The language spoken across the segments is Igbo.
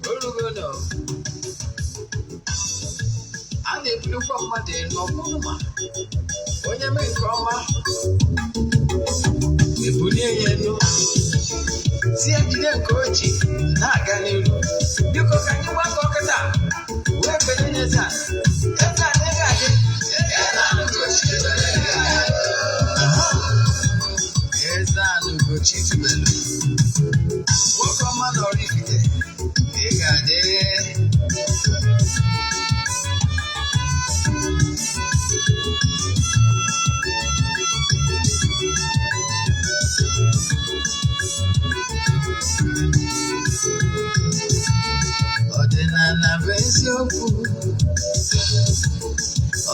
Orugo na a na-ebulukwa mmadụ elu, ọ bụrụ ma onye mee nke ọma, ebulie ya elu, si ya jide nke o ji na-aga n'iru. Biko, ka anyị gbakọ kịta wee kele nye eze a. Eze a na adị. Eze a na Ugochi tubelu, nwoke ọma na Oraifite, ị ga-adị. Ọdịnala bụ eziokwu,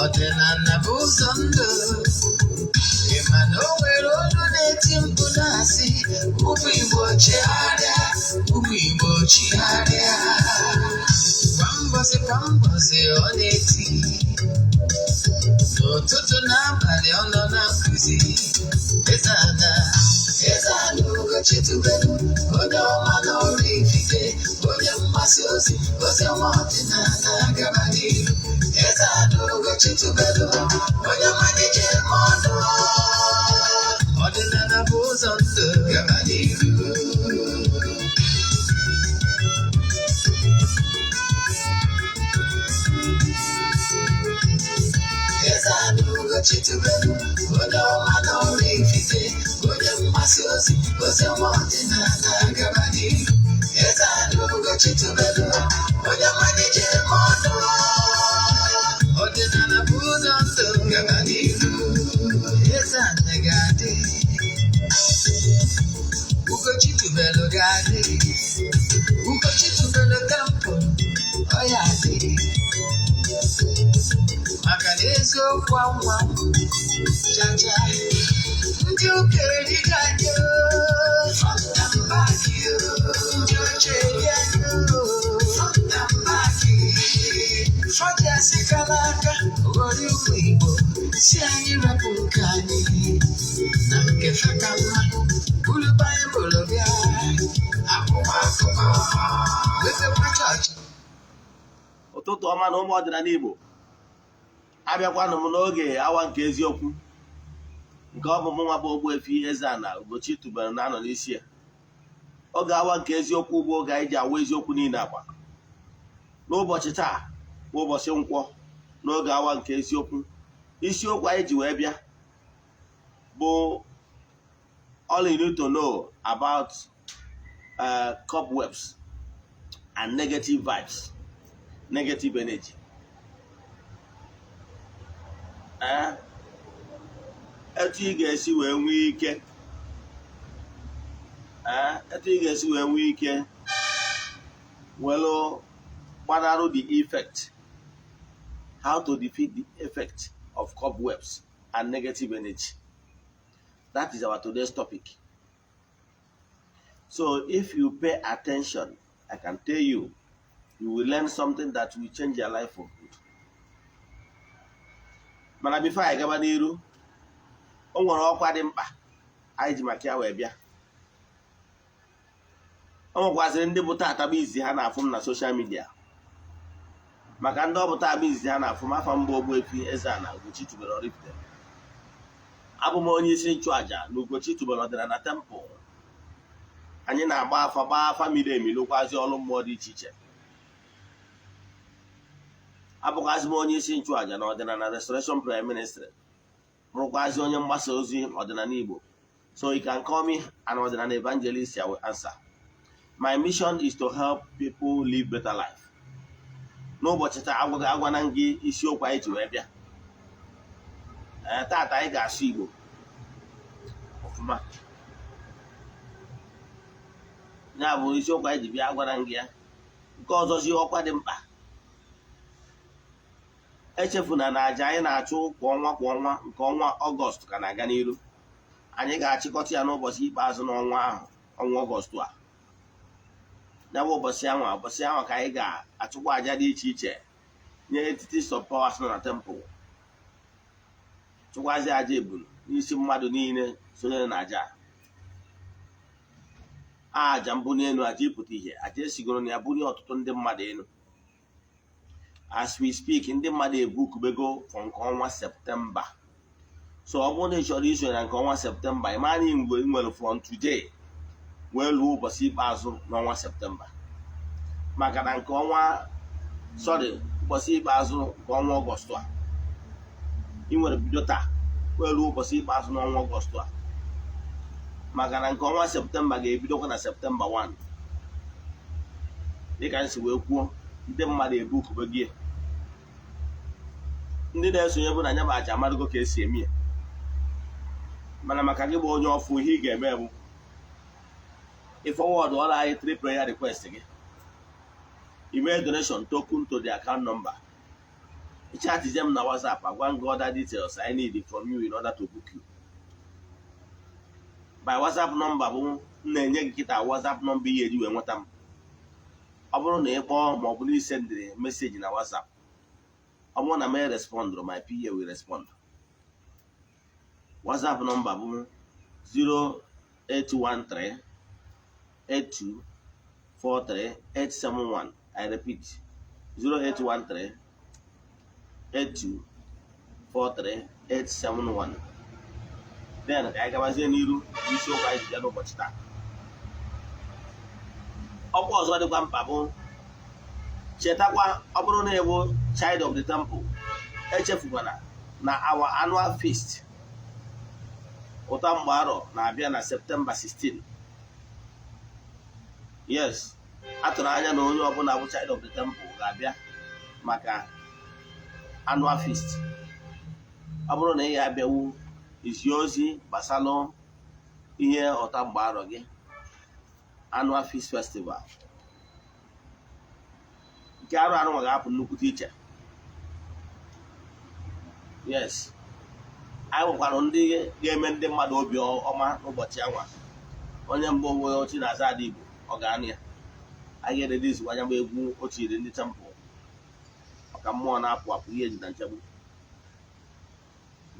ọdịnala bụ ụzọ ndụ. Ị ma na o nwere olu na-eti mkpu na-asị, "Ụmụ Igbo, chigharịa, ụmụ Igbo, chigharịa." Kwa mbọsị kwa mbọsị ọ na-eti, n'ụtụtụ n'abalị ọ nọ na nkụzi. Eze ana, eze ana Ugochi tubelu, onye ọma na Oraifite, onye mgbasa ozi ozi ọma ọdịnala, gaba n'iru. Eze ana Ugochi tubelu, onye mmalite eme ọnụ, ọdịnala bụ ụzọ ndụ, gaba n'iru. Eze ana Ugochi tubelu, onye ọma na Oraifite, onye mgbasa ozi ozi ọma ọdịnala, gaba n'iru. Eze ana Ugochi tubelu, onye mmalite eme ọnụ, ọdịnala bụ ụzọ ndụ, gaba n'iru. Eze ana ga-adị, Ugochi tubelu ga-adị, Ugochi tubelu temple ọ ya adị, maka na eziokwu anwa chacha. Ndị ụka erigo anyị front and back, ndị oche eri anyị front and back. Fọdụ asịkala aka ghọrọ ụmụ Igbo, si anyị rapụ nke anyị na nke fa ka mma, buru Baịbụl bịa, akwụkwọ akụkọ, wepekwa chọọchị. Ụtụtụ ọma na ụmụ ọdịnala Igbo. Abịakwanụ m n'oge awa nke eziokwu, nke ọ bụ mụ nwa bụ Ogbuefi Eze-Ana Ugochi tubelu na-anọ n'isi ya. Oge awa nke eziokwu bụ oge anyị ji awa eziokwu niile agba. N'ụbọchị taa bụ ụbọchị Nkwọ. N'oge awa nke eziokwu, isiokwu anyị ji wee bịa bụ "All you need to know about cobwebs and negative vibes, negative energy." Etu ị ga-esi wee nwee ike, etu ị ga-esi wee nwee ike welu gbanarụ the effect, how to defeat the effect of cobwebs and negative energy. That is our today's topic. So if you pay attention, I can tell you, you will learn something that will change your life for good. Mana before anyị gaba n'iru, o nwere ọkwa dị mkpa anyị ji maka ya wee bịa. O nwekwazịrị ndị bụ tata bụ izi ha na-afụ m na social media. Maka ndị ọ bụ taa bụ izizi ha na-afụ m, afa mbụ Ogbuefi Eze-Ana Ugochi tubelu Oraifite. Abụ m onye isi nchụaja na Ugochi tubelu ọdịnala temple. Anyị na-agba afa, gbaa afa miri emi, lụkwazi ọrụ mmụọ dị iche iche. Abụkwazị m onye isi nchụaja na Ọdịnala Restoration Prayer Ministry, bụrụkwazị onye mgbasa ozi ọdịnala Igbo. So you can call me an ọdịnala evangelist, I will answer. My mission is to help people live better life. N'ụbọchị taa, agwaghị agwana gị isiokwu anyị ji wee bịa. Ee, taata anyị ga-asụ Igbo ọfụma. Ya bụ isiokwu anyị ji bịa, agwara m gị ya. Nke ọzọzi, ọkwa dị mkpa: echefuna na aja anyị na-achụ kwa ọnwa kwa ọnwa, nke ọnwa Ọgọst ka na-aga n'iru. Anyị ga-achịkọta ya n'ụbọchị ikpeazụ n'ọnwa ahụ, ọnwa Ọgọst a. Ya bụ ụbọchị anwa, ụbọchị ahụ ka anyị ga-achụkwa aja dị iche iche nye entities of powers nọ na temple, chụkwazi aja ebulu n'isi mmadụ niile sonyere na aja. Aja mbunye elu, aja ịpụta ihe, aja esigoro na ya bunye ọtụtụ ndị mmadụ elu. As we speak, ndị mmadụ ebukubego for nke ọnwa September. So ọ bụrụ na ị chọrọ isonye na nke ọnwa September, ị mara mgbe ị nwere from today wee luo ụbọchị ikpeazụ n'ọnwa September, maka na nke ọnwa, sorry, ụbọchị ikpeazụ nke ọnwa Ọgọstụ a. Ị nwere bido taa wee ruo ụbọchị ikpeazụ n'ọnwa Ọgọstụ a, maka na nke ọnwa September ga-ebidokwa na September 1. Dịka m si wee kwuo, ndị mmadụ ebukubego ya. Ndị na-esonye bụ na anya bụ aja amadụgo ka esi eme ya. Mana maka gị bụ onye ọfụ, ihe ị ga-eme bụ ị forward ọrụ anyị three prayer request gị, email donation token to the account number, chat m na WhatsApp, agwa gị other details I need from you in order to book you. My WhatsApp number bụ m na-enye gị kịta. WhatsApp number ihe eji wee nweta m, ọ bụrụ na ị kpọọ ma ọ bụ na ị sendịrị message na WhatsApp, ọ bụrụ na m respond, my PA will respond. WhatsApp number bụ 0813 8243 871. I repeat, 0813 8243 871. Then ka anyị gabazie n'iru n'isiokwu anyị ji bịa n'ụbọchị taa. Ọkwa ọzọ dịkwa mkpa bụ, chetakwa, ọ bụrụ na ịbụ child of the temple, echefukwana na our annual feast, Ụta Mgbe Arọ, na-abịa na September 16. Yes, atụrụ anya na onye ọbụla bụ child of the temple ga-abịa maka annual feast. Ọ bụrụ na ị ga-abịawu, izi ozi gbasalụ ihe Ọta Mgbe Arọ gị, annual feast festival nke arụ arụ ga-apụ nnukwute iche. Yes, anyị nwekwara ndị ga-eme ndị mmadụ obi ọma n'ụbọchị anwa. Onye mbụ onwe ochi na-aza ada Igbo, ọ ga-anụ ya. Anyị ga-eredizi anya bụ egwu o tiri ndị temple maka mmụọ na-apụ apụ, ihe eji na nchegbu.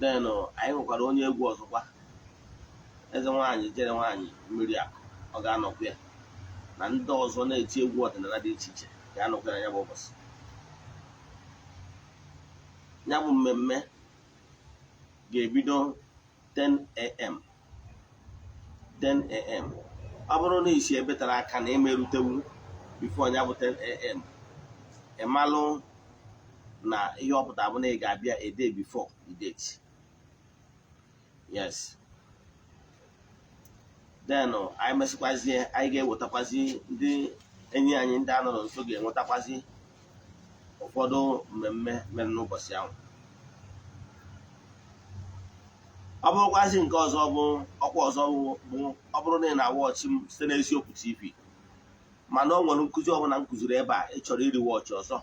Then anyị nwekwara onye egwu ọzọkwa, eze nwaanyị jere nwaanyị mmiri akụ, ọ ga-anọkwa ya na ndị ọzọ na-eti egwu ọdịnala dị iche iche ga-anọkwa ya. Ya bụ ụbọchị, ya bụ mmemme ga-ebido 10 a.m., 10 a.m. Ọ bụrụ na isi ebe tara aka na emerutewu before ya bụ 10 a.m., ịmalụ na ihe ọ pụtara bụ na ị ga-abịa a day before the date. Yes, then anyị mesịkwazie, anyị ga-ewetakwazi ndị enyi anyị, ndị anọrọ nso ga-enwetakwazi ụfọdụ mmemme mere n'ụbọchị ahụ. Ọ bụrụkwazi nke ọzọ bụ ọkwa ọzọ bụ, ọ bụrụ na ị na-awatch m site n'Eziokwu TV, mana o nwere nkụzi ọbụla m kụziri ebe a ị chọrọ iri watch ọzọ,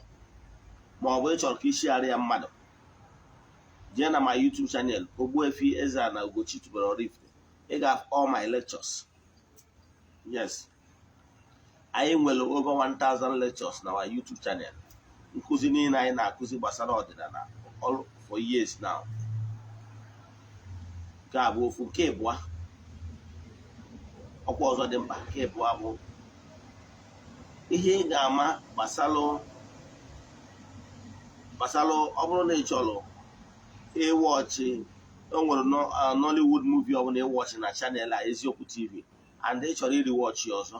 ma ọ bụ ị chọrọ ka ishigharị ya mmadụ, jee na my YouTube channel, Ogbuefi Eze-Ana Ugochi tubelu Oraifite. Ị ga-afụ all my lectures. Yes, anyị nwere over 1000 lectures na our YouTube channel, nkụzi niile anyị na-akụzi gbasara ọdịnala all for years now. Nke a bụ ofu. Nke ịbụa, ọkwa ọzọ dị mkpa nke ịbụa bụ ihe ị ga-ama gbasalụ ọ bụrụ na ị chọrọ ịwatch, o nwere Nollywood movie ọbụla ịwatch na channel a, Eziokwu TV, and ị chọrọ iri watch ọzọ,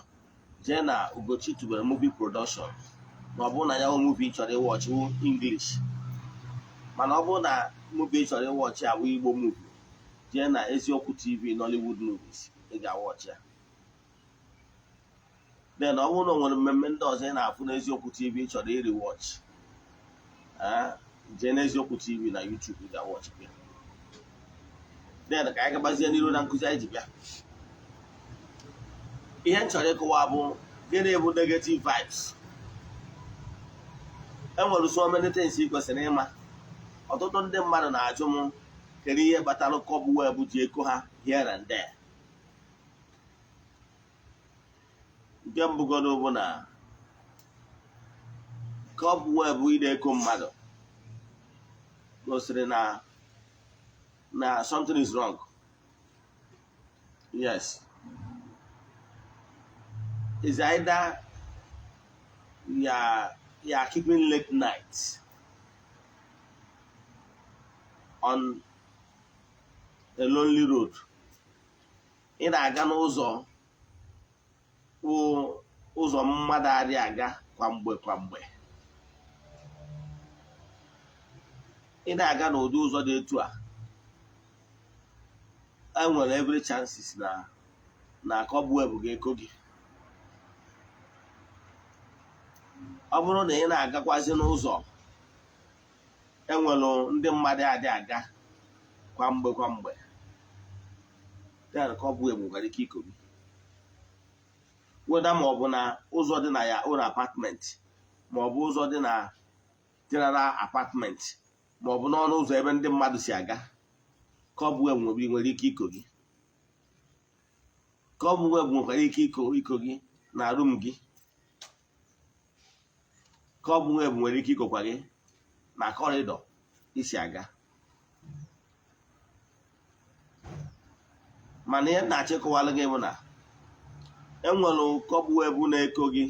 jee na Ugochi Tubelu Movie Production. Ma ọ bụrụ na ya bụ movie ị chọrọ ịwatch wụ English, mana ọ bụrụ na movie ị chọrọ ịwatch abụ Igbo movie, jee na Eziokwu TV Nollywood movies, ị ga-awatch ya. Then ọ bụrụ na o nwere mmemme ndị ọzọ ị na-afụ n'Eziokwu TV ị chọrọ iri watch, jee n'Eziokwu TV na YouTube, ị ga-awatch ya. Then ka anyị gabazie n'iru na nkụzi anyị ji bịa. Ihe m chọrọ ịkụwa bụ, gịnị bụ negative vibes? Enwere so many things ị kwesịrị ịma. Ọtụtụ ndị mmadụ na-ajụ m, kedu ihe kpatara cobweb ji eko ha here and there? Nke mbụgodo bụ na cobweb ị eko mmadụ gosiri na something is wrong. Yes, Is either you are keeping late nights on a lonely road. Ị na-aga n'ụzọ wụ ụzọ mmadụ adịghị aga kwa mgbe kwa mgbe. Ị na-aga n'ụdị ụzọ dị etu a, enwere every chances na cobweb ga-eko gị. Ọ bụrụ na ị na-agakwazi n'ụzọ enwere ndị mmadụ adị aga kwa mgbe kwa mgbe, then cobweb nwekwara ike iko gị. Whether ma ọ bụ na ụzọ dị na ya own apartment, ma ọ bụ ụzọ dị na general apartment, ma ọ bụ n'ọnụ ụzọ ebe ndị mmadụ si aga, cobweb nwere ike iko gị. Cobweb nwekwara ike iko gị na room gị. Cobweb nwere ike ikokwa gị na corridor isi aga. Mana ihe na-achịkọwalụ gị bụ na enwere cobweb na-eko gị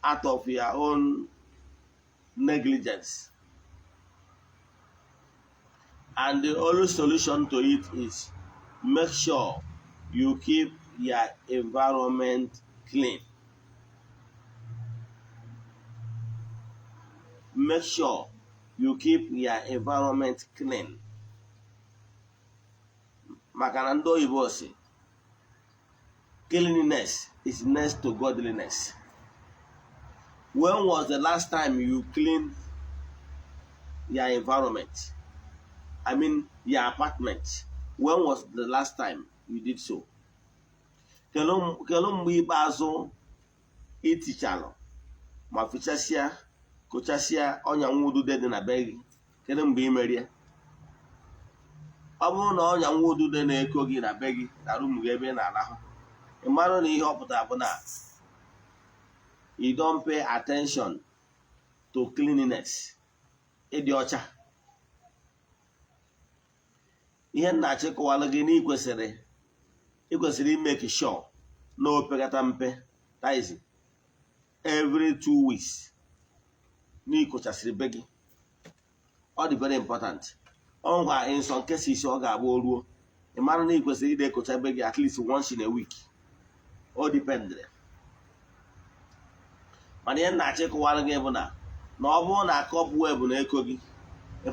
out of your own negligence, and the only solution to it is make sure you keep your environment clean. Make sure you keep your environment clean. Maka na ndị oyibo si cleanliness is next to godliness. When was the last time you cleaned your environment? I mean your apartment. When was the last time you did so? Kedu mgbe ikpeazụ itichalụ ma fichasịa kụchasịa ọnya nwa udude dị na be gị? Kedu mgbe ị merie? Ọ bụrụ na ọnya nwa udude na-eko gị na be gị na room gị ebe ị na-arahụ, ị mara na ihe ọ pụtara bụ na you don't pay attention to cleanliness, ịdị ọcha. Ihe m na-achịkọwalụ gị na ị kwesịrị imake sure na opekata mpe, that is every 2 weeks, na ịkụchasịrị be gị. Ọ dị very important. Ọ ngwa in some cases ọ ga-abụ o ruo, ị mara na ị kwesịrị ide ekocha be gị at least once in a week. O dependere. Mana ihe m na-achịkọwalụ gị bụ na ọ bụrụ na cobweb na-eko gị,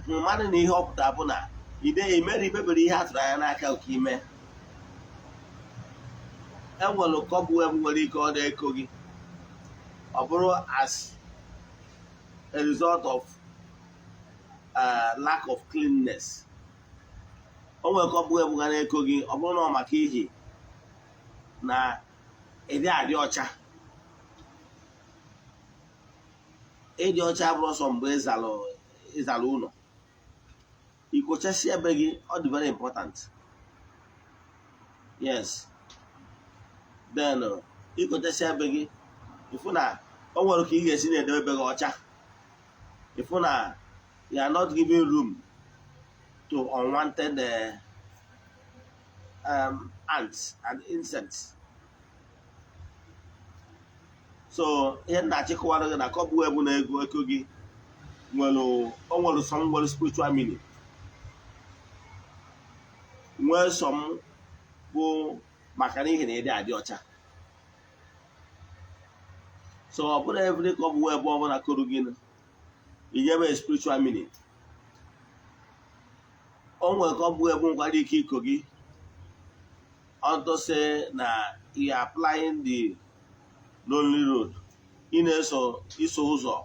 mmadụ na ihe ọ pụtara bụ na ide imere ikpebere ihe a tụrụ anya n'aka oke ime. Enwere cobweb nwere ike ọ na-eko gị, ọ bụrụ as a result of lack of cleanness. O nwere cobweb ga na-eko gị, ọ bụrụ na ọ maka ihi na ịdị adị ọcha. Ịdị ọcha abụrụ sọ mgbe ịzalụ ụlọ, ikochasị ebe gị, ọ dị very important. Yes, then ikochasị ebe gị, ịfụ na o nwere ka ị ga-esi na-edebe ebe gị ọcha, ịfụ na you are not giving room to unwanted ants and insects. So ihe m na-achịkọwara gị na cobweb na-ego eko gị o nwere some nwere spiritual meaning, nwee some bụ maka n'ihi na ịdị adị ọcha. So ọ bụrụ every cobweb ọbụla koro gị inyebe spiritual meaning. O nwere cobweb nwekwara ike iko gị unto say na you are applying the lonely road, ị na-eso iso ụzọ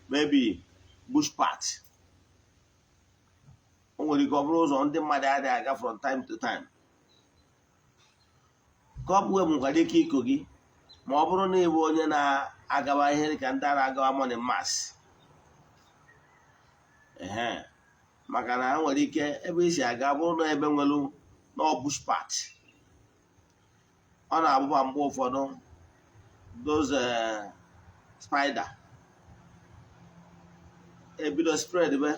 maybe bush path. O nwere ike ọ bụrụ ụzọ ndị mmadụ adịghị aga from time to time. Cobweb nwekwara ike iko gị ma ọ bụrụ na ị bụ onye na-agawa ihe dịka ndị a na-agawa morning mass. Ehe, maka na ha nwere ike ebe isi aga bụrụ na ebe nwere no bush path, ọ na-abụba mgbe ụfọdụ those spider ebido spread be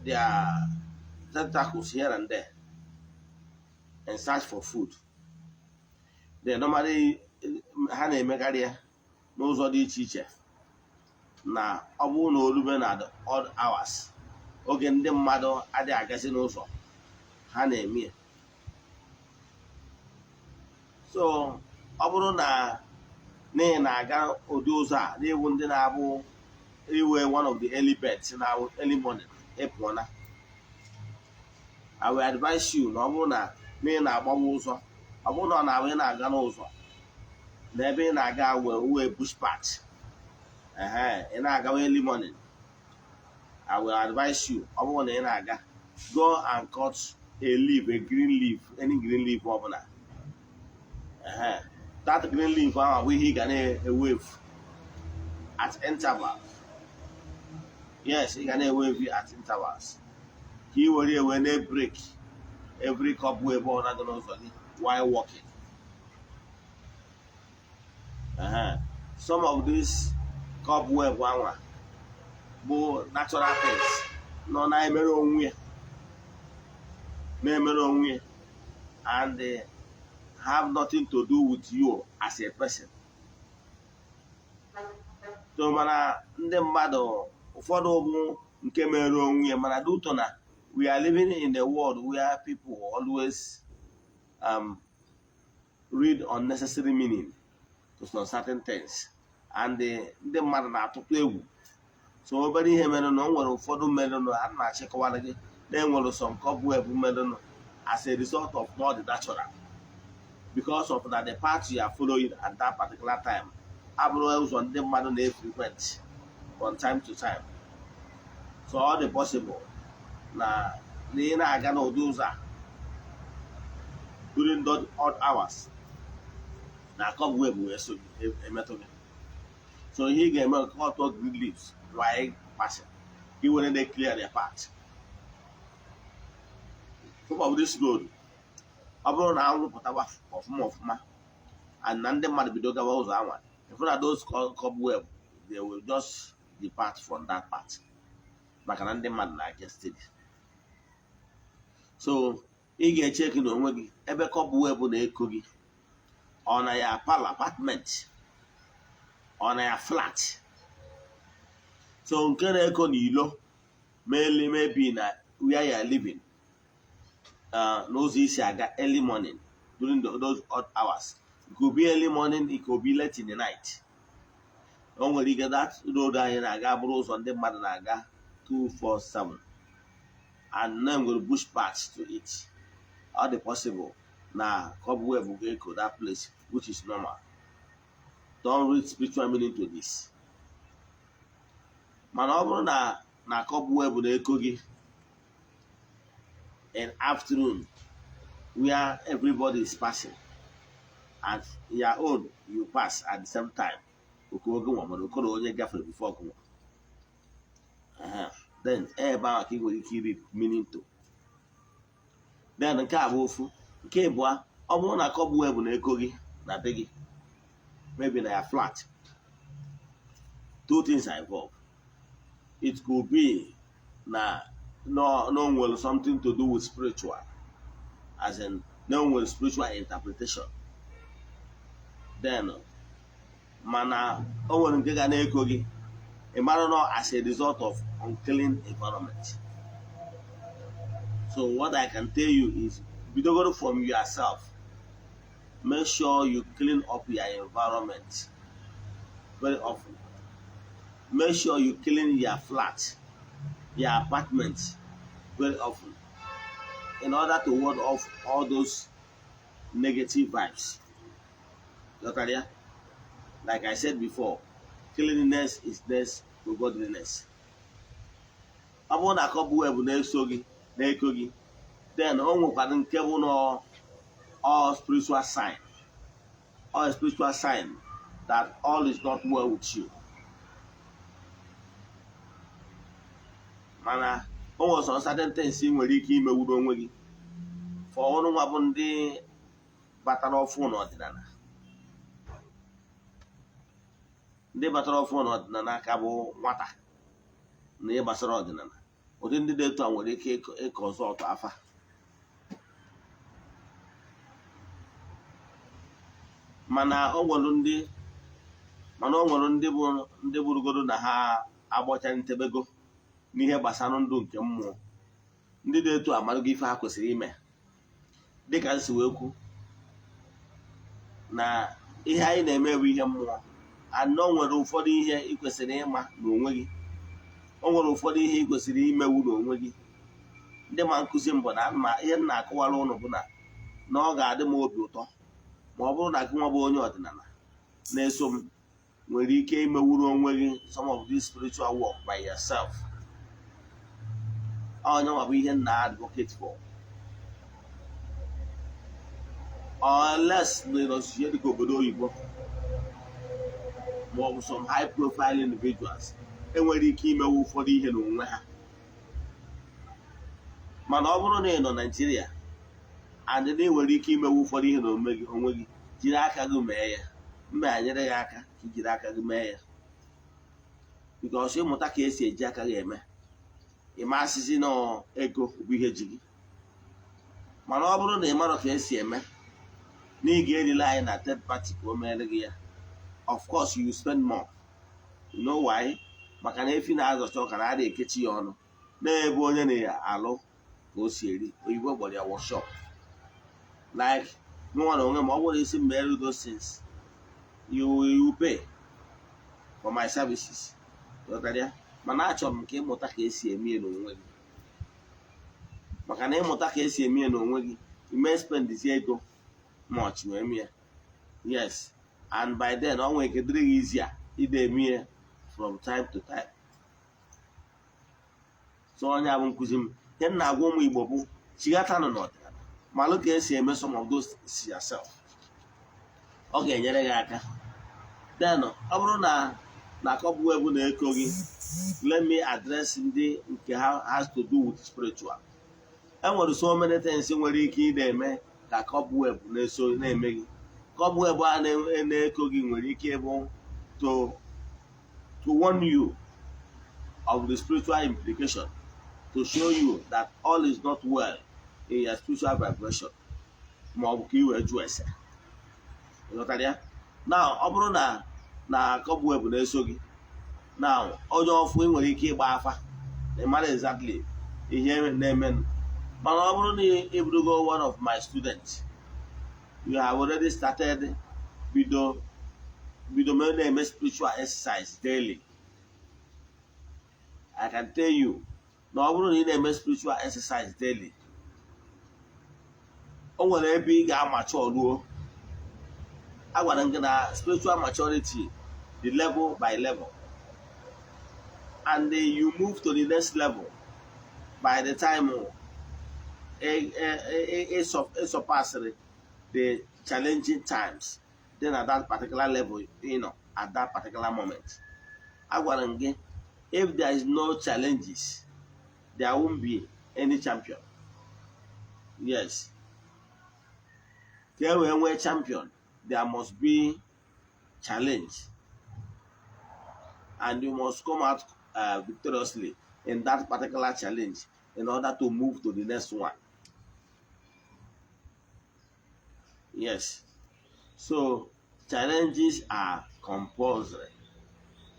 their tentacles here and there and search for food. They normally, ha na-emekarị ya n'ụzọ dị iche iche na ọ bụrụ na orube na the odd hours, oge ndị mmadụ adịghị agazi n'ụzọ, ha na-eme ya. So ọ bụrụ na ị na-aga ụdị ụzọ a n'iwu, ndị na-abụ iwe one of the early birds na early morning ịpụọna, I will advise you na ọ bụrụ na ị na-agbawa ụzọ, ọ bụrụ na ọ na-abụ ị na-aga n'ụzọ na ebe ị na-aga wee bush path, ehe, ị na-agawa early morning, I will advise you, ọ bụrụ na ị na-aga, go and cut a leaf, a green leaf, any green leaf ọbụla. Ehe, that green leaf ahụ bụ ihe ị ga na-ewave at intervals. Yes, ị ga na-ewave at intervals ka ị were ewe na-break every cobweb ọbụla dị n'ụzọ gị while walking. Some of these cobweb anwa bụ natural things nọ na-emere onwe ya, na-emere onwe ya, and they have nothing to do with you as a person. So mana ndị mmadụ ụfọdụ bụ nke mere onwe ya, mana due to na we are living in a world where people always read unnecessary meaning to some certain things, and ndị mmadụ na-atụtụ egwu. So obere ihe mere na o nwere ụfọdụ merenụ a na-achịkọwara gị na enwere some cobweb merenụ as a result of not the natural, because of that the path you are following at that particular time abụrụ ụzọ ndị mmadụ na-frequent from time to time. So ọ dị possible na na ị na-aga n'ụdị ụzọ a during the odd hours na cobweb wee so gị, emetụ gị. So ihe ị ga-eme, cut green leaves while passing ka ị were na-clear the path. Some of this road, ọ bụrụ na anwụ pụtawa ọfụma ọfụma and na ndị mmadụ bido gawa ụzọ anwa, if na those cobweb, they will just depart from that path, maka na ndị mmadụ na-aga steady. So ị ga-echeki na onwe gị ebe cobweb na-eko gị, ọ na ya parlour, apartment, ọ na ya flat. So nke na-eko n'ilo, maybe na where you are living, n'ụzọ isi aga early morning during those odd hours. It could be early morning, it could be late in the night. O nwere ike that road anyị na-aga bụrụ ụzọ ndị mmadụ na-aga 247 and then nwere bush path to it. Ọ dị possible na cobweb ga-eko that place, which is normal. Don't read spiritual meaning to this. Mana ọ bụrụ na cobweb na-eko gị in afternoon where everybody is passing and your own, you pass at the same time, okogo nwa mana okoro onye gafere before gị nwa, then ebe ahụ ka ị nwere ike iri meaning to. Then nke a bụ ofu. Nke ịbụa, ọ bụrụ na cobweb na-eko gị na be gị, maybe na ya flat, two things are involved. It could be na no nwere something to do with spiritual, as in no nwere spiritual interpretation. Then mana o nwere nke ga na-eko gị, ị mara na as a result of unclean environment. So what I can tell you is, bidogoro from yourself. Make sure you clean up your environment very often. Make sure you clean your flat, your apartment very often in order to ward off all those negative vibes. Ghọtara ya? Like I said before, cleanliness is next to godliness. Ọ bụrụ na cobweb na-eso gị, na-eko gị, then o nwekwara nke bụ na all spiritual sign, all spiritual sign that all is not well with you. Mana o nwere some certain things ị nwere ike imewuru onwe gị for ọrụ nwa bụ ndị batara ọfụ n'ọdịnala. Ndị batara ọfụ n'ọdịnala aka bụ nwata na ihe gbasara ọdịnala, ụdị ndị dị etu a nwere ike ịkọ ọzọ ọtọ afa. Mana o nwere ndị bụ ndị bụrụgodo na ha agbọcha ntebego n'ihe gbasara ndụ nke mmụọ. Ndị dị etu amarago ife ha kwesịrị ime. Dịka m si wee kwu na ihe anyị na-eme bụ ihe mmụọ anọ, nwere ụfọdụ ihe ị kwesịrị ịma n'onwe gị, o nwere ụfọdụ ihe ị kwesịrị imewu n'onwe gị. Ndị ma nkụzi mbụ na ma ihe m na-akọwara ụnụ bụ na ọ ga-adị m obi ụtọ ma ọ bụrụ na gị nwa bụ onye ọdịnala na-eso m nwere ike imewuru onwe gị some of this spiritual work by yourself. Onye nwa bụ ihe m na-advocate for, unless na ịnọzi ihe dịka obodo oyibo ma ọ bụ some high profile individuals enwere ike imewu ụfọdụ ihe n'onwe ha. Mana ọ bụrụ na ị nọ Naijiria and na ị nwere ike imewu ụfọdụ ihe n'onwe gị, onwe gị jiri aka gị mee ya, mma nyere gị aka ka i jiri aka gị mee ya, because ịmụta ka esi eji aka gị eme, ịma asịsị na ego bụ ihe ji gị. Mana ọ bụrụ na ị marọ ka esi eme, na ị ga-erile anyị na third party ka o meere gị ya, of course you spend more. You know why? Maka na efi na-azọcha ọka na adị ekechi ya ọnụ na-ebe onye na-alụ ka o si eri. Oyibo gbọrọ ya workshop. Like nwa na onwe ma ọ bụrụ isi mere those things, you will pay for my services. Ghọtara ya? Mana achọrọ m ka ịmụta ka esi eme ya n'onwe gị, maka na ịmụta ka esi eme ya n'onwe gị, ime spendizi ego much wee mie. Yes, and by then ọ nwere ike dịrị gị easier ide eme ya from time to time. So onye bụ nkụzi m, ihe m na-agwa ụmụ Igbo bụ chighatanụ n'ọdịnala, malụ ka esi eme some of those things yourself. Ọ ga-enyere gị aka. Then ọ bụrụ na cobweb na-eko gị, let me address ndị nke ha has to do with spiritual. Enwere so many things nwere ike ị na-eme ka cobweb na-eso na-eme gị. Cobweb a na-eko gị nwere ike ịbụ to warn you of the spiritual implication, to show you that all is not well in your spiritual vibration, ma ọ bụ ka ị wee jụọ ese. Ịghọtara ya? Now, ọ bụrụ na cobweb na-eso gị now, onye ọfụ, ị nwere ike ịgba afa ị mara exactly ihe na-emenụ. Mana ọ bụrụ na ị bụrụgo one of my students, you have already started, bido mee na-eme spiritual exercise daily, I can tell you na ọ bụrụ na ị na-eme spiritual exercise daily, o nwere ebe ị ga-amature ruo. Agwara m gị na spiritual maturity dị level by level, and then you move to the next level by the time ị surpassed the challenging times. Then at that particular level, at that particular moment, agwara m gị, if there is no challenges, there won't be any champion. Yes, ka e wee nwee champion, there must be challenge, and you must come out victoriously in that particular challenge in order to move to the next one. Yes, so challenges are compulsory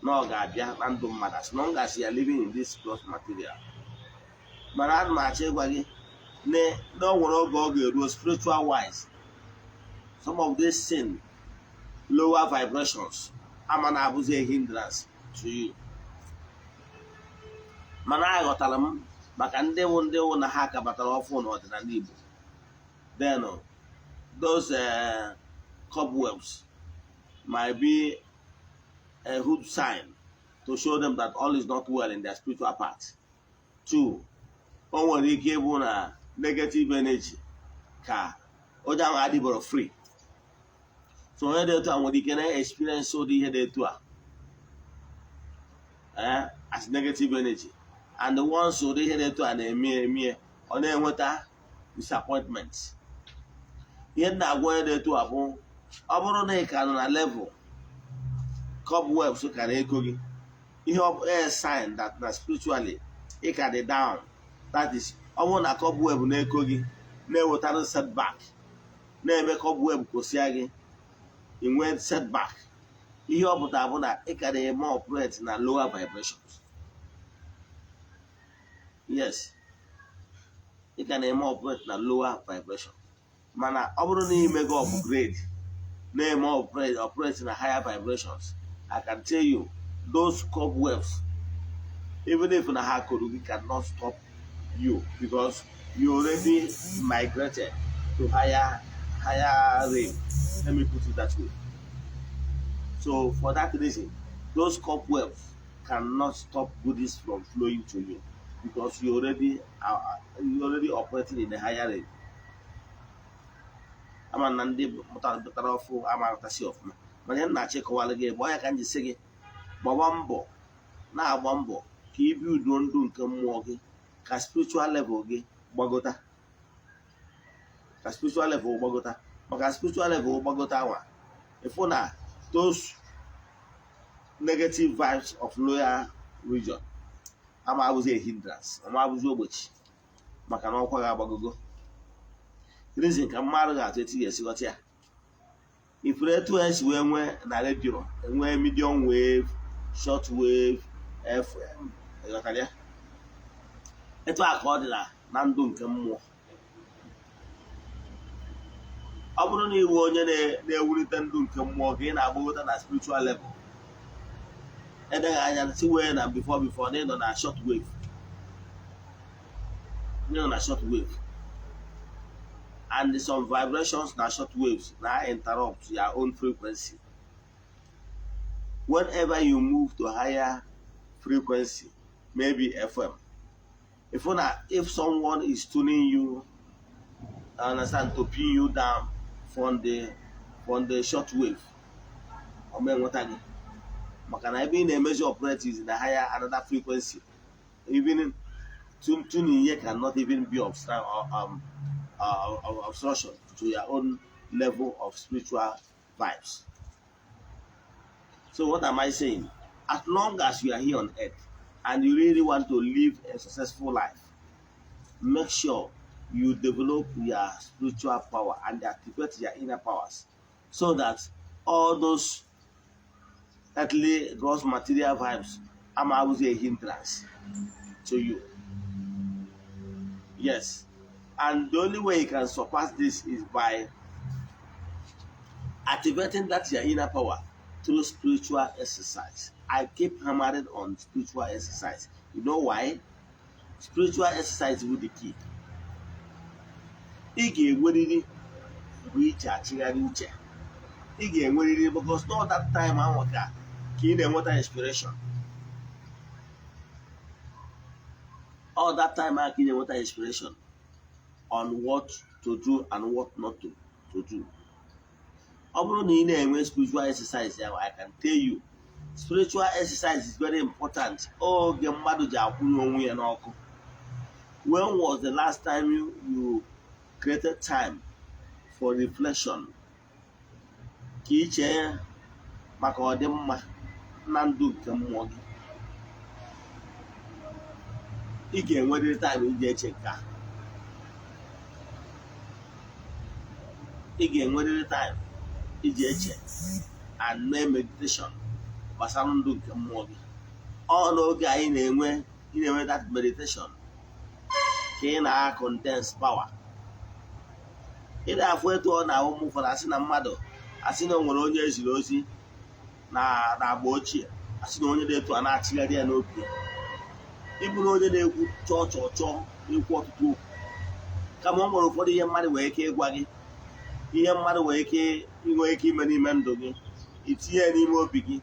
na ọ ga-abịa na ndụ mmadụ as long as you are living in this gross material. Mana ana m achọ ịgwa gị na o nwere oge ọ ga-eruo, spiritual wise, some of these sin lower vibrations ama na-abụzi a hindrance to you. Mana aghọtara m maka ndị wụ na ha kabatara ọfụ n'ọdịnala Igbo, then those cobwebs might be a good sign to show them that all is not well in their spiritual path. Two, o nwere ike ịbụ na negative energy ka onye ahụ adịboro free. So onye dị etu a nwere ike na-experience ụdị ihe dị etu a as negative energy, and once ụdị ihe dị etu a na-eme eme, ọ na-enweta disappointment. Ihe m na-agwa onye dị etu a bụ, ọ bụrụ na ị ka nọ na level cobwebs ka na-eko gị, ihe ọ bụ a sign that na spiritually ị ka dị down. That is, ọ bụrụ na cobweb na-eko gị na-ewetara setback, na-eme cobweb kwụsịa gị. Inwe setback, ihe ọ pụtara bụ na ị ka na-eme operate na lower vibrations. Yes, ị ka na-eme operate na lower vibration, mana ọ bụrụ na imego upgrade, na-eme operate na higher vibrations, I can tell you those cobwebs, even if na ha koro gị, cannot stop you because you already migrated to higher realm. Let me put it that way. So for that reason, those cobwebs cannot stop goodies from flowing to you because you already operating in a higher realm. Ama na ndị mụtara ọfụ amaghọtasị ọfụma, mana ihe m na-achọ ịkọwara gị bụ ọnya ka m ji sị gị gbaba mbọ, na-agba mbọ ka ibi udo ndụ nke mmụọ gị, ka spiritual level gị gbagota, ka spiritual level gbagota, maka spiritual level gbagota anwa, ịfụ na those negative vibes of lower region ama abụzi a hindrance, ama abụzi ogbochi, maka na ọkwa ga-agbagogo. Reason ka mmadụ ga-atụ etu ga-esi ghọta ya, ifuru etu esi wee nwee na redio, enwee medium wave, short wave, FM, ịghọtara ya? Etu a ka ọ dị na ndụ nke mmụọ. Ọ bụrụ na iwe onye na-ewulite ndụ nke mmụọ ka ị na-agbagota na spiritual level, edeghị anya si wee na before na ịnọ na short wave, ịnọ na short wave, and some vibrations na short waves na interrupt your own frequency. Whenever you move to higher frequency, maybe FM, if someone is tuning you, understand, to pin you down from the short wave, ọ ma enweta gị, maka na ebe ị na-emezi operate is na higher another frequency. Even tuning here cannot even be obstruction to your own level of spiritual vibes. So what am I saying? As long as you are here on earth and you really want to live a successful life, make sure you develop your spiritual power and activate your inner powers so that all those earthly gross material vibes ama abụzi a hindrance to you. Yes. And the only way you can surpass this is by activating that your inner power through spiritual exercise. I keep hammering on spiritual exercise. You know why? Spiritual exercise will the key. Ị ga-enwerịrị mgbe iche achịgharị uche. Ị ga-enwerịrị, because not that time ahụ ka ị na-enweta inspiration. All that time ahụ ka ị na-enweta inspiration on what to do and what not to do. Ọ bụrụ na ị na-enwe spiritual exercise ya, I can tell you, spiritual exercise is very important. Oge mmadụ ji akwụnye onwe ya n'ọkụ. When was the last time you created time for reflection, ka ị chee maka ọdịmma na ndụ nke mmụọ gị? Ị ga-enwerịrị time iji eche nke a. Ị ga-enwerịrị time iji eche and mee meditation gbasara ndụ nke mmụọ gị. Ọ n'oge anyị na-enwe, ị na-enwe that meditation ka ị na-condense power. Ị na-afụ etu ọ na-ahụ m ụfọdụ asị na mmadụ asị na o nwere onye eziri ozi na agba ochie, asị na onye dị etu a na-achịgharị ya n'obi ya. Ịbụrụ onye na-ekwu chọọ chọọ chọọ, na-ekwu ọtụtụ okwu, kama ọ nwere ụfọdụ ihe mmadụ nwere ike ịgwa gị, ihe mmadụ nwere ike inwe ike ime n'ime ndụ gị, itinye ya n'ime obi gị,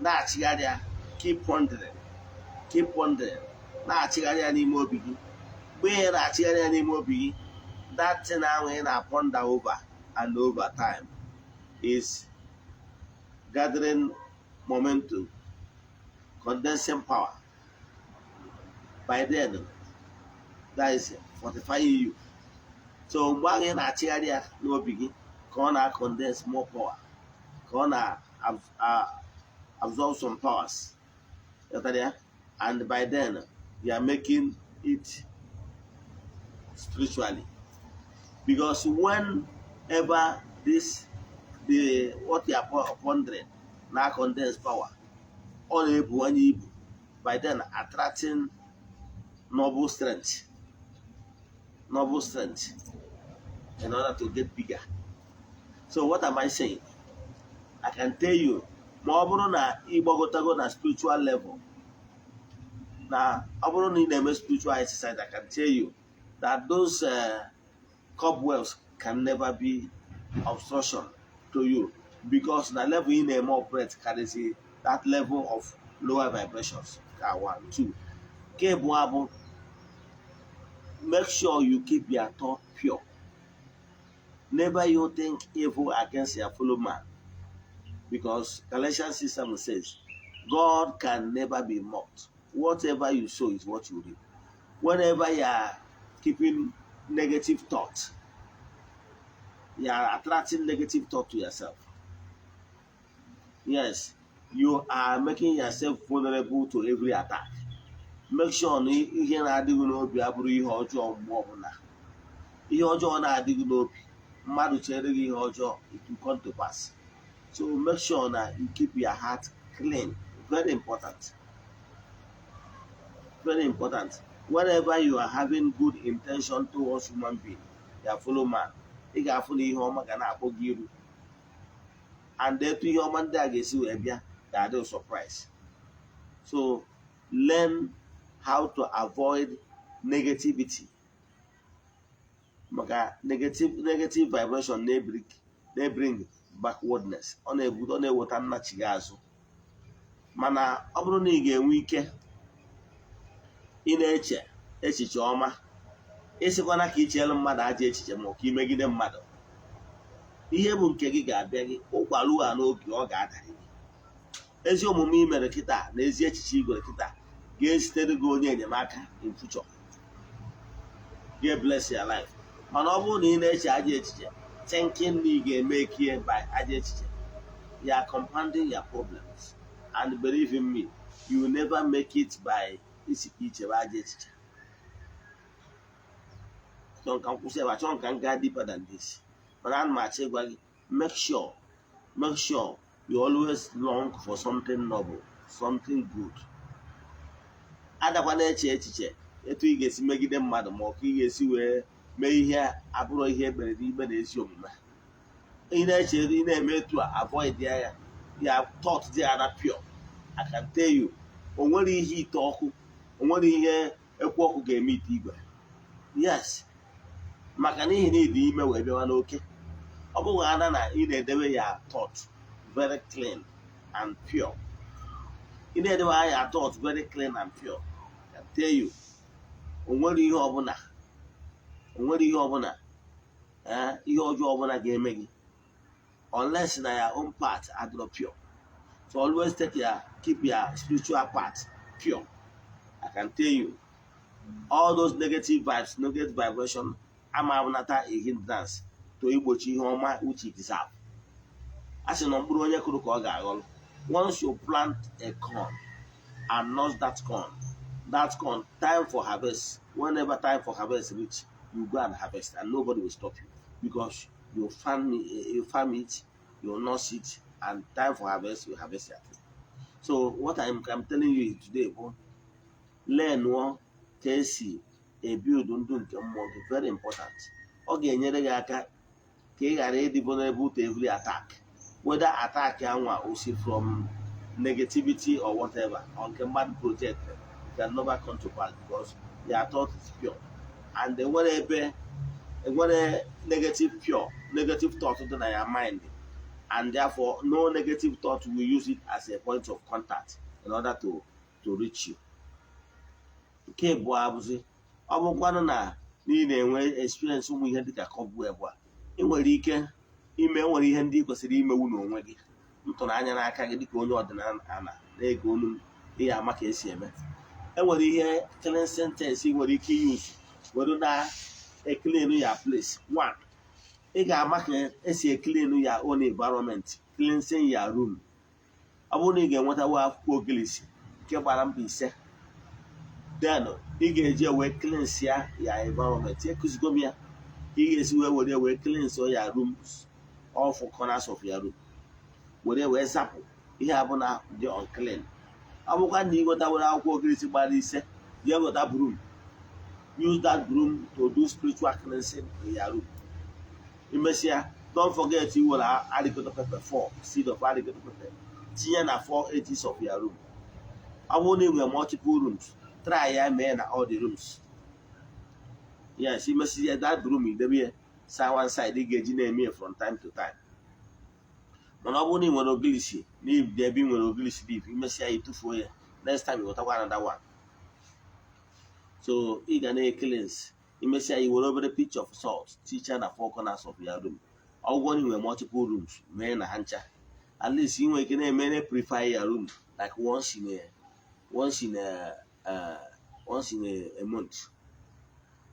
na-achịgharị ya, keep pondering, keep pondering, na-achịgharị ya n'ime obi gị. Mgbe ihe na-achịgharị ya n'ime obi gị, that thing ahụ ị na-ponder over and over time is gathering momentum, condensing power. By then, that is fortifying you. So mgbe ahụ ị na-achịgharị ya n'obi gị, ka ọ na-condense more power, ka ọ na-absorb some powers. Ghọtara ya? And by then you are making it spiritually, because whenever this The what you are pondering na condense power, ọ na-ebuwanye ibu, by then attracting noble strength, noble strength in order to get bigger. So what am I saying? I can tell you, ma ọ bụrụ na ị gbagotago na spiritual level, na ọ bụrụ na ị na-eme spiritual exercise, I can tell you that those cobwebs can never be obstruction to you, because na level ị na-eme operate karịsị that level of lower vibrations. Ka one, two. Nke abụọ bụ, make sure you keep your thought pure. Never you think evil against your fellow man, because Galatians 6:7 says God can never be mocked. Whatever you sow is what you reap. Whenever you are keeping negative thoughts, you are attracting negative thought to yourself. Yes, you are making yourself vulnerable to every attack. Make sure na ihe na-adịghị n'obi abụrụ ihe ọjọọ. Mgbe ọbụla ihe ọjọọ na-adịghị n'obi, mmadụ chere gị ihe ọjọọ, it will come to pass. So make sure na you keep your heart clean. Very important, very important. Whenever you are having good intention towards human being, your fellow man, ị ga-afụ na ihe ọma ga na-akpọ gị iru, and etu ihe ọma ndị a ga-esi wee bịa ga-adị surprise. So learn how to avoid negativity, maka negative vibration na-ebring backwardness. Ọ na-ebute, ọ na-eweta nnachigha azụ. Mana ọ bụrụ na ị ga-enwe ike ị na-eche echiche ọma, ịsịkwana ka icheelu mmadụ ajọ echiche ma ọ ka imegide mmadụ, ihe bụ nke gị ga-abịa gị ụkwalu a n'oge ọ ga-adara gị. Ezi omume ị mere kịta na ezi echiche ị gwere kịta ga-ezitere gị onye enyemaka in future, ga-bless your life. Mana ọ bụrụ na ị na-eche ajọ echiche, thinking na ị ga-eme ekie by ajọ echiche, you are compounding your problems, and believe in me, you will never make it by isi ka ichebe ajọ echiche. Chọọ ka m kwụsị ebe a, chọọ ka m gaa deeper than this, mana ana m achọ ịgwa gị, make sure you always long for something noble, something good. Adakwa na-eche echiche etu ị ga-esi megide mmadụ, ma ọ ka ị ga-esi wee mee ihe abụrụ ihe ekpere n'ikpe na ezi omume. Ị na-eche, ị na-eme etu a, avoid ya. Ya thought dị ara pure, I can tell you, o nwere ihe ite ọkụ, o nwere ihe ekwu ọkụ ga-eme ite igwe. Yes, maka n'ihi na ịdị ime wee bịawa n'oke, ọ bụghị ana na ị na-edebe ya thought very clean and pure. Ị na-edebe ya thought very clean and pure, I can tell you, o nwere ihe ọbụla, o nwere ihe ọbụla, ihe ọjọọ ọbụla ga-eme gị, unless na your own part adịrọ pure. So always take your keep your spiritual part pure. I can tell you, all those negative vibes, negative vibration ama abụnata a hindrance to igbochi ihe ọma which you deserve. A sị na mkpụrụ onye kụrụ ka ọ ga-aghọrọ. Once you plant a corn and nurse that corn, that corn, time for harvest, whenever time for harvest reach, you go and harvest, and nobody will stop you, because you farm it, you nurse it, and time for harvest, you harvest it. So what I'm telling you today bụ, learn ka esi ebuild ndụ nke mmụọ gị. Very important. Ọ ga-enyere gị aka ka ị ghara ịdị vulnerable to every attack, whether attack anwa o si from negativity or whatever, or nke mmadụ project. It can never come to pass because your thought is pure, and enwere ebe enwere negative, pure negative thought dị na your mind, and therefore no negative thought will use it as a point of contact in order to reach you. Nke abụọ abụzi, ọ bụkwanụ na ị na-enwe experience ụmụ ihe dịka cobweb a, ị nwere ike ime, nwere ihe ndị ị kwesịrị imewu n'onwe gị ntụrụ anya n'aka gị dịka onye ọdịnala na-ege olu m. Ihe ama ka esi eme, enwere ihe cleansing things ị nwere ike use were na eclean your place. One, ị ga-ama ka esi eclean your own environment, cleansing your room. Ọ bụrụ na ị ga-enwetawa akwụkwọ ogilisi nke gbara mba 5, then ị ga-eji wee cleanse ya environment. Ekụzigo m ya ka ị ga-esi wee were wee cleanse ya rooms. All four corners of your room, were wee zapụ ihe abụla dị unclean. Ọ bụkwa na ị nwetawere akwụkwọ ogirisi gbara 5, jee weta broom. Use that broom to do spiritual cleansing in your room. Imesịa, don't forget iwere alligator pepper, four seed of alligator pepper, tinye na four edges of your room. Ọ bụrụ na ị nwere multiple rooms, try ya mee na all the rooms. Yes, imesịa that broom, idebe ya sa one side. Ị ga-eji na-eme ya from time to time. Mana ọ bụrụ na ị nwere ogilisi na ebe ị nwere ogilisi leaf, imesịa ya, ịtụfuo ya. Next time, ịwetakwa another one. So ị ga na-cleanse. Imesịa, i were obere pinch of salt tichaa na four corners of your room. Ọgwụgwọ na ị nwere multiple rooms, mee na ha ncha. At least ị nwere ike na-eme na purify your room like once in a month.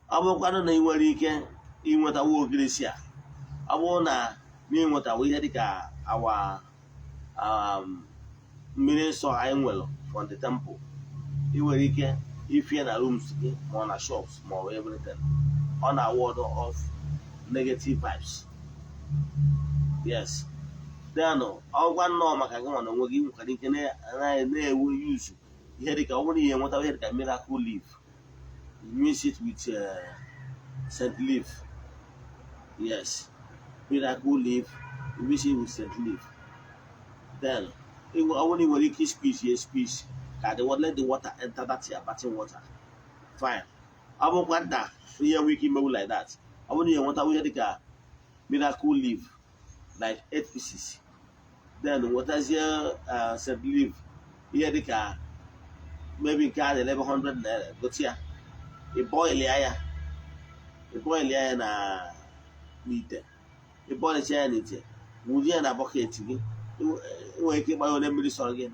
Ọ bụrụkwanụ na ị nwere ike ịnwetawo ogirisi a, ọ bụrụ na na ịnwetawo ihe dịka awa mmiri nsọ anyị nwere from the temple, ị nwere ike ifie na rooms gị, ma ọ na shops, ma ọ bụ everything. Ọ na ward off negative vibes. Yes. Then ọgwa nnọọ maka gị nwa na onwe gị, nwekwara ike na-ewu use ihe dịka, ọ bụrụ na ihe nweta ihe dịka miracle leaf, mix it with scent leaf. Yes, miracle leaf, mix it with scent leaf. Then ọ bụrụ na ị nwere ike squeeze ya, squeeze ka the let the water enter that your bathing water, fine. Ọ bụrụkwa nta ihe nwere ike imewu like that, ọ bụrụ na ị nweta ihe dịka miracle leaf like eight pieces, then nwetazie scent leaf ihe dịka maybe nke a na-elebe 100 naira, gote ya, ị boil ya, ị boil ya na n'ite. Ị boilicha ya n'ite, wunye ya na bucket gị. Ị nwere ike ịgbanye onye mmiri sọrọ gị,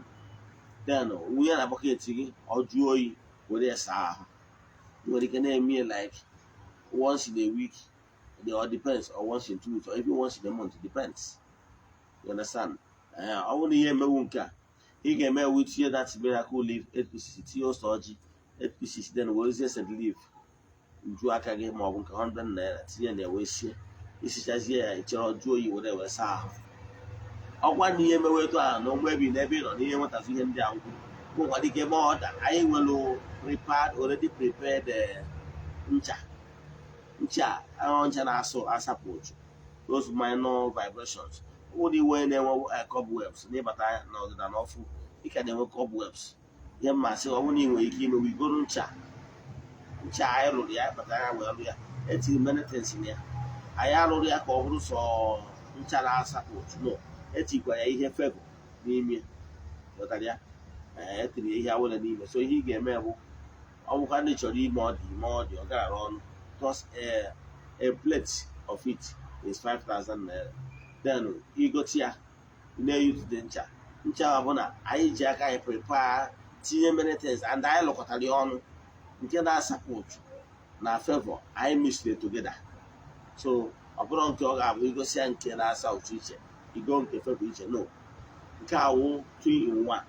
then wunye ya na bucket gị. Ọ jụọ oyi, were ya saa ahụ. Ị nwere ike na-eme ya like once in a week, it all depends, or once in 2 weeks, or even once in a month, it depends. You understand? Ọ bụrụ na ihe emewu nke a, ị ga-eme ewu, tinye that miracle leaf 8 pieces, tinye ose ọjị 8 pieces, then werezie scent leaf nju aka gị, ma ọ bụ nke 100 naira, tinye na wee sie. Isichazie ya, ichere ọ jụọ oyi, were wee saa ahụ. Ọkwa na ihe emewe etu ahụ na ụgbọ ebi n'ebe ị nọ na ihe nwetazụ ihe ndị a nkwụ bụ nwa dike eme ọda. Anyị nwere prepared, already prepared ncha. Ncha ahụ, ncha na-asụ asapụ ụchụ, those minor vibrations. Ụdị iwe na-enwe cobwebs n'ịbata n'ọdịda n'ọfụ, ị ka na-enwe cobwebs. Ihe mmasị, ọ bụrụ na ị nwere ike ime wigoro ncha, ncha anyị rụrụ ya, kpatara ya wee rụ ya, etiri many things na ya. Anyị arụrụ ya ka ọ bụrụ sọ ncha na-asapụ ụchụ, no. Etikwara ya ihe favour n'ime, ghọtara ya? Ee, etiri ya ihe awụla n'ime. So ihe ị ga-eme bụ, ọ bụkwa ndị chọrọ ime, ọ dị ime, ọ dị ọ gara ọnụ. Just a plate of it is 5000 naira. Then igote ya, na-eyuzide ncha. Ncha ahụ bụ na anyị ji aka anyị prepare, tinye many things, and anyị lụkọtara ya ọnụ, nke na-asapụ ụchụ na favour anyị mixed together. So ọ bụrụ nke ọ ga-abụ igosi ya nke na-asa ụchụ iche, igo nke favour iche, no. Nke a wụ 2 in 1.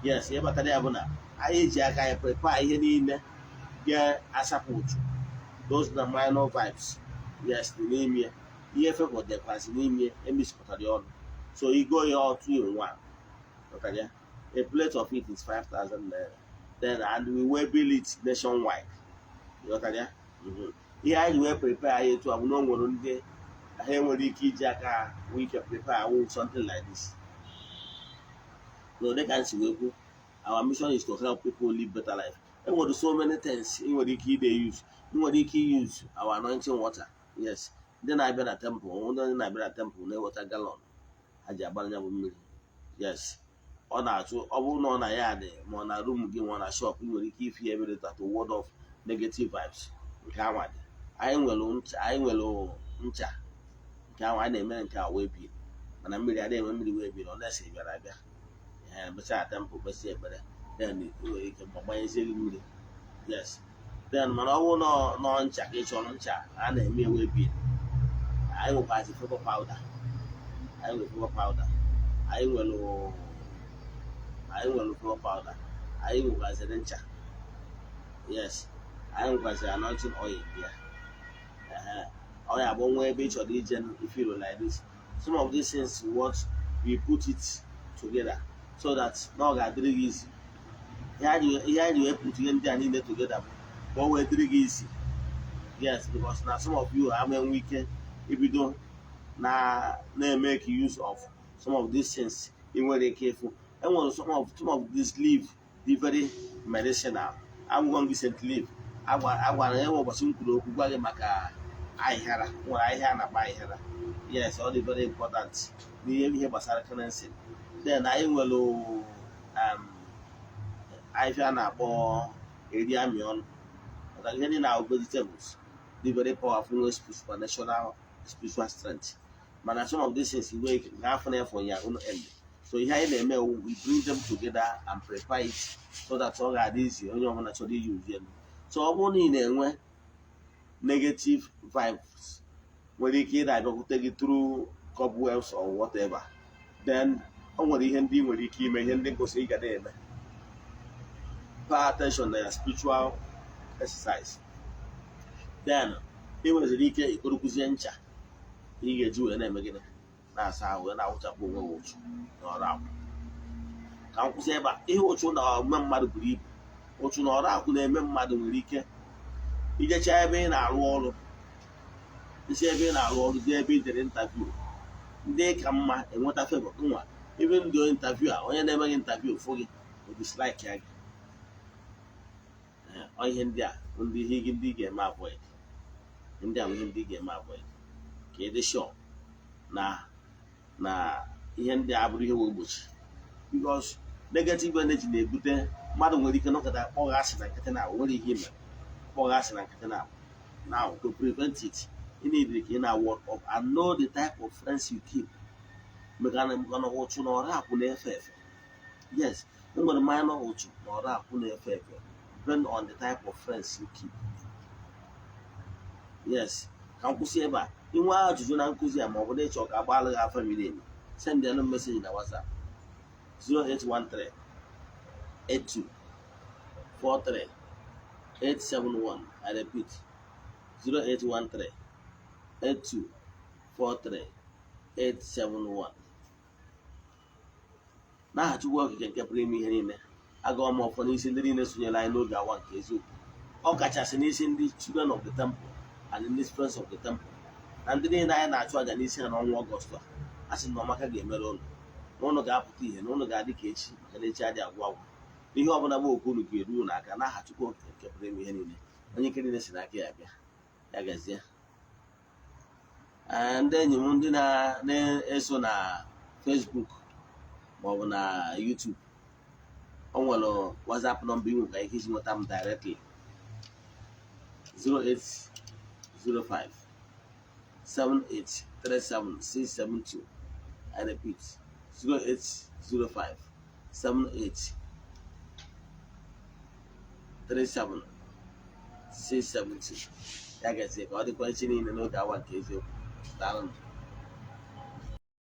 Yes, ihe kpatara ya bụ na anyị ji aka anyị prepare ihe niile ga-asapụ ụchụ, those na minor vibes. Yes, dị n'ime ya. Ihe favour dịkwazị n'ime ya, emixkọtara ya ọnụ. So igo ya all 2 in 1, ghọtara ya? A plate of it is 5000 naira. Then and we will bill it nationwide, ghọtara ya? Ihe anyị ji wee prepare anyị etu a bụ na o nwere ndị ha enwere ike iji aka ha nwee ike prepare awụ something like this. So dịka m si wee kwu, our mission is to help people live better life. Enwere so many things ị nwere ike ide use. Ị nwere ike use our anointing water. Yes, ndị na-abịa na temple, ndị na-abịa na temple na-eweta gallon ha ji agbara ya bụ mmiri. Yes, ọ na-achụ. Ọ bụrụ na ọ na ya dị, ma ọ na room gị, ma ọ na shop, ị nwere ike ifi ebe dị to ward off negative vibes. Nke anwa dị. Anyị nwere ncha, anyị nwere ncha nke ahụ anyị na-eme nke a wee bie, mana mmiri adịghị enwe mmiri wee bie ọ na-ese bịara abịa. Ee, mechaa temple, kpesị ekpere, then ị nwere ike gbanyezie gị mmiri. Yes. Then mana ọ bụrụ nọ ncha ka ị chọrọ, ncha a na-eme ewe bie. Anyị nwekwazi favour powder. Anyị nwere favour powder, anyị nwere favour powder, anyị nwekwaziri ncha. Yes, anyị nwekwaziri anointing oil ya. Ehe. Ọ ya bụ nwa ebe ị chọrọ ije, if you like this, some of these things, what we put it together so that na ọ ga-adịrị gị easy. Ihe anyị wee put ihe ndị a niile together bụ ka o wee dịrị gị easy. Yes, because na some of you ama enwe ike ibido na na-emeke use of some of these things. Ị nwere ike ịfụ enwere some of this leaf dị very medicinal. Agwụgwọ gị scent leaf, agwara enwe ụbọchị m kwuru okwu gwa gị maka ahịhịara. Nwere ahịhịa a na-akpọ ahịhịara. Yes, ọ dị very important n'ihe ihe gbasara cleansing. Then anyị nwere ahịhịa a na-akpọ eri amị ọnụ, maka ihe ndị na vegetables dị very powerful, nwere supernatural spiritual strength. Mana some of these things nwere ike ga-afụ na for your own end. So ihe anyị na-eme, we bring them together and prepare it so that ọ ga-adị easy onye ọbụla chọrọ iyi uzie. So ọ bụrụ na ị na-enwe negative vibes nwere ike ịda abịakwute gị through cobwebs or whatever, then o nwere ihe ndị ị nwere ike ime, ihe ndị ngosi ị ga na-eme. Pay attention na ya spiritual exercise. Then ị nweziri ike ikorokwuzie ncha ị ga-eji wee na-eme gịnị, na-asa ahụ, wee na-awụchapụ onwe gị ụchụ na ọrụ akwụ. Ka m kwụsị ebe a. Ihe ụchụ na ome mmadụ buru ibu, ụchụ na ọrụ akwụ na-eme mmadụ nwere ike ijecha ebe ị na-arụ ọrụ, isi ebe ị na-arụ ọrụ jee ebe i jere interview, ndị ka mma enweta favour nwa. Even ndị interview a, onye na-eme gị interview fụ gị, o dislike ya gị. Ọ ihe ndị a bụ ndị ihe ndị ị ga-eme avoid. Ndị a bụ ihe ndị ị ga-eme avoid ka ị dị sure na ihe ndị a bụrụ ihe wee gbochi, because negative energy na-ebute mmadụ nwere ike nọkọta kpọgha asị na nkịtị, na nwere ihe ime kpọgha asị na nkịtị. Na now, to prevent it, you need ka ị na work up and know the type of friends you keep, maka na ụchụ na ọrụ akwụ na-efe efe. Yes, e nwere minor ụchụ na ọrụ akwụ na-efe efe, depend on the type of friends you keep. Yes, ka m kwụsị ebe a. Inwe ajụjụ na nkụzi a, ma ọ bụ na ịchọ ka agbalụ gị afa miri emi, send ya message na WhatsApp 0813 82 43 871. I repeat, 0813 82 43 871. N'aha Chukwu Okike nke pụrụ ime ihe niile, agụọ m ọfọ n'isi ndị niile sonyere anyị n'oge awa nke eziokwu, ọ kachasị n'isi ndị children of the temple and ndị friends of the temple na ndị niile anyị na-achụ àjà n'isi ha n'ọnwa Ọgọst a. A sị na ọmaka ga-emere ụnụ, na ụnụ ga-apụta ihe, na ụnụ ga-adị ka echi, maka na echi adị agwụ agwụ. Ihe ọbụla bụ okwu unu ga-eru unu aka n'aha Chukwu Okike nke pụrụ ime ihe niile, onye ike niile si n'aka ya bịa. Ya gazie. Ee, ndị enyi m, ndị na-eso na Facebook maọbụ na YouTube, o nwere WhatsApp nọmba ị nwekwa ike iji nweta m directly: 0805 7837672. I repeat, 0805 78 37 672. Ya gazie, ka ọ dịkwa echi niile n'oge awa nke eziokwu. Daalụ.